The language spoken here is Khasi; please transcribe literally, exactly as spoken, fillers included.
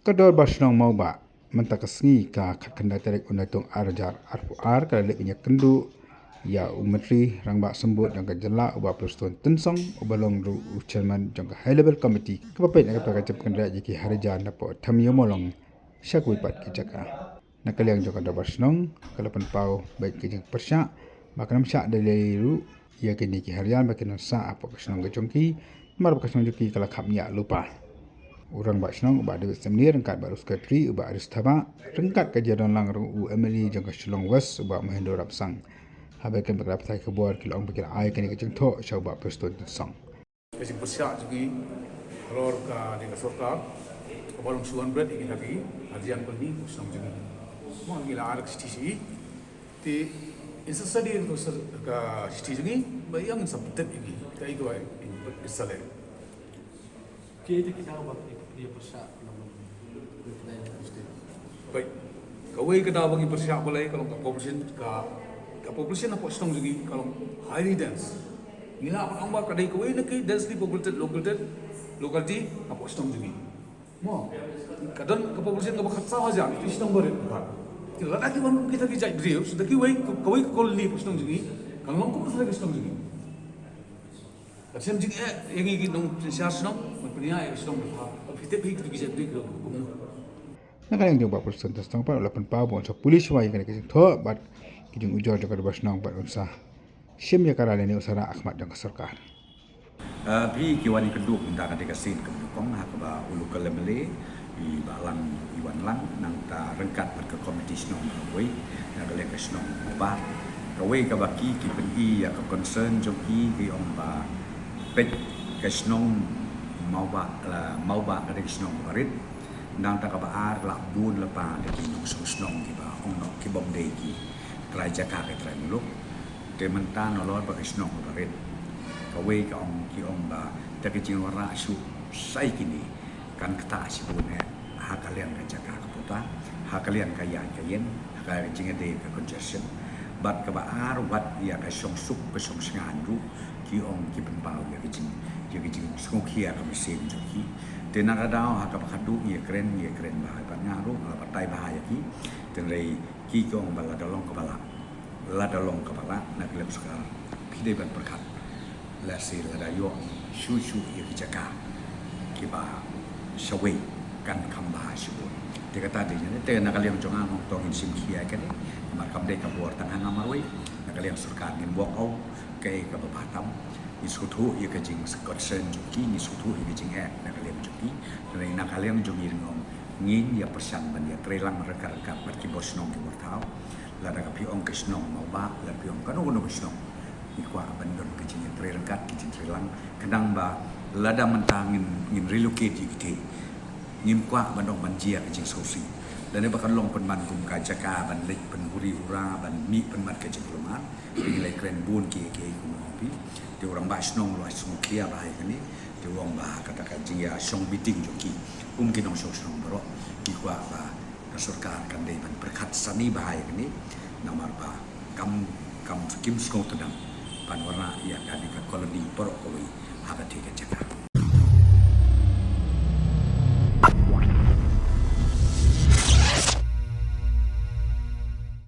Ka Dorbar Shnong Mawbah mynta ka sngi ka khatkhyndai tarik u Naitung ar hajar arphew ar ka la leit ban ïakynduh ïa u Myntri Rangbah Symbud jong ka jylla u Bah Prestone Tynsong uba long ruh u Chairman jong ka High Level Committee kaba peit na ka bynta ka jingpynkynriah ïa ki hajar hajar napoh Thamïo Mawlong sha kiwei pat ki jaka. Na ka liang jong ka Dorbar Shnong ka la pynpaw beit ka jingpyrshah ba kan ym shah da lei ruh ïa kine ki hajar ba kin ym sah hapoh ka shnong ka jong ki namar ba ka shnong jong ki ka la khapngiah lypa. U Rangbah Shnong u Bah David Semni ryngkat bad u Secretary u Bah Aris Thabah ryngkat ka jingdon lang ruh u MLA jong ka Shillong West u Bah Mahendra Rabsang. Haba ïakren bad ki lad pathai khubor ki la ong ba ki la ai kane ka jingthoh sha u Bah Prestone Tynsong. Ka jingpyrshah jong ngi halor ka dei ka sorkar kaba long shu wan bret ïa kita ki hajar hajar khyndai ka shnong jong ngi. Mo ngi la ai ka shithi sha i. Te in sa study ka shithi jong ngi ba ïa ngin sa pyntip ïa ngi. Kaei kaba in sa leh. Kaei te ki daw ba ki pyrshah. Bai, kawei ka daw ba ngi pyrshah balei ka long ka population ka, ka population hapoh shnong jong ngi ka long highly dense. Ngi lah ban ong ba ka dei kawei na ki densely populated located locality hapoh shnong jong ngi. Mo, ka don ka population kaba khatsaw hajar, ki shnong barit bad. Ki lada ki wan kum kita ki jait briew, suda kiwei, kawei ka colony hapoh shnong jong ngi kan long kum kita ki shnong jong ngi. Ka shem jingeh ïa ngi ki nongshynshar shnong, ban pynïaid ïa ka shnong ka thaw. Ban pynthip hi kito ki jait briew ki long kumno. Na ka liang jong u Bah Prestone Tynsong pat u la pynpaw ba un sa pule shuwa ïa kane ka jingthoh bad ki jingujor jong ka Dorbar Shnong bad un sa shim ïa ka rai lane un sa rah ha khmat jong ka sorkar. Ah, phi ki wan ïakynduh mynta ka dei ka sien kaba nyngkong ha kaba u local MLA i Bah Lang i wan lang nangta ryngkat bad ka komiti shnong kawei na ka liang ka shnong Mawbah. Kawei kaba ki ki pyni ïa ka concern jong ki ki ong ba peit ka shnong Mawbah, la Mawbah ka dei ka shnong kaba rit. Nangta kaba ar la bun lypa da ki nongshong shnong kiba ong noh ki bym dei ki trai jaka ki trai muluk. Te mynta nalor ba ka shnong kaba rit. Kawei ka ong ki ong ba da ka jingwanrah shuh sa ïa kine kan ktah shibun eh ha ka liang ka jaka ka puta, ha ka liang ka ïaid ka ïeng, ha ka jingïadei ka congestion. Bad kaba ar wat ïa ka shongsuk ka shongshngaiñ ruh ki ong ki pynpaw ïa ka jing, ïa ka jingsngewkhia ka mynsiem jong ki. Te na ka daw ha kaba khatduh ngi ïakren, ngi ïakren bha bad nga ruh nga la batai bha ïa ki. Tynrai ki ki ong ba lada long kaba lah, lada long kaba lah na ka liang sorkar phi dei ban pyrkhat. Lehse lada ïoh shuh shuh ïa ki jaka kiba shawei kan kham bha shibun. Te kata dei ne te na ka liang jong nga ngong tong in shim khia kane. Namar kam dei ka bor tang ha nga marwei. Na ka liang sorkar ngin walk out kaei kaba bha tam. Ngi sngewthuh ïa ka jingconcern jong ki, ngi sngewthuh ïa ka jingeh na ka liang jong ki. Te na ka liang jong ngi ngong ngin ïa pyrshang ban ïa trei lang ryngkat ryngkat bad ki bor shnong ki bor thaw. Lada ka phi ong ka shnong Mawbah, lada phi ong kano kano ka shnong. Ngi kwah ban don ka jingïatrei ryngkat, ka jingtrei lang. Khnang ba lada mynta ngin, ngin relocate ïa kiti. Ngim kwah ban ong ban jia ka jingsngewsih. Lane ba kan long pynban kum ka jaka ban leit pynhuri hura, ban mih pynban ka jingkulmar. Phi ngi leit kren bun ki, ki kum ong phi. Te u rangbah shnong ruh u sngewkhia bha ïa kane. Te u ong ba kata ka jingïashong meeting jong ki kum ki nongshong shnong baroh. Ki kwah ba ka sorkar kan dei ban pyrkhat sani bha ïa kane namar ba kam, kam kim sngewtynnad ban wanrah ïa kane ka colony baroh kawei ha kata ka jaka.